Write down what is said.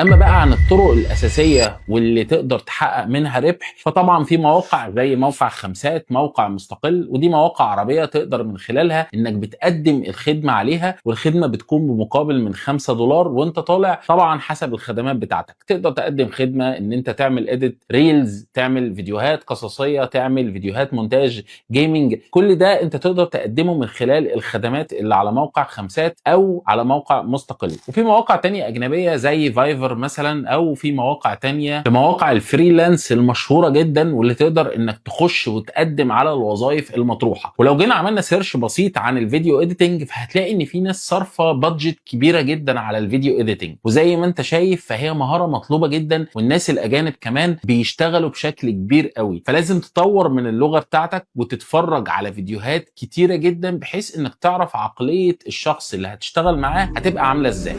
اما بقى عن الطرق الاساسية واللي تقدر تحقق منها ربح، فطبعا في مواقع زي موقع خمسات، موقع مستقل، ودي مواقع عربية تقدر من خلالها انك بتقدم الخدمة عليها، والخدمة بتكون بمقابل من $5 وانت طالع، طبعا حسب الخدمات بتاعتك. تقدر تقدم خدمة ان انت تعمل edit reels، تعمل فيديوهات قصصيه، تعمل فيديوهات مونتاج gaming، كل ده انت تقدر تقدمه من خلال الخدمات اللي على موقع خمسات او على موقع مستقل. وفي مواقع تانية اجنبية زي Fiverr مثلا، او في مواقع تانية، في مواقع ال freelance المشهورة جدا واللي تقدر انك تخش وتقدم على الوظائف المطروحه. ولو جينا عملنا search بسيط عن ال video editing، فهتلاقي ان في ناس صارفه budget كبيرة جدا على ال video editing، وزي ما انت شايف فهي مهارة مطلوبه جدا، والناس الاجانب كمان بيشتغلوا بشكل كبير قوي. فلازم تطور من اللغة بتاعتك وتتفرج على فيديوهات كتيرة جدا، بحيث انك تعرف عقلية الشخص اللي هتشتغل معاه هتبقى عامله ازاي.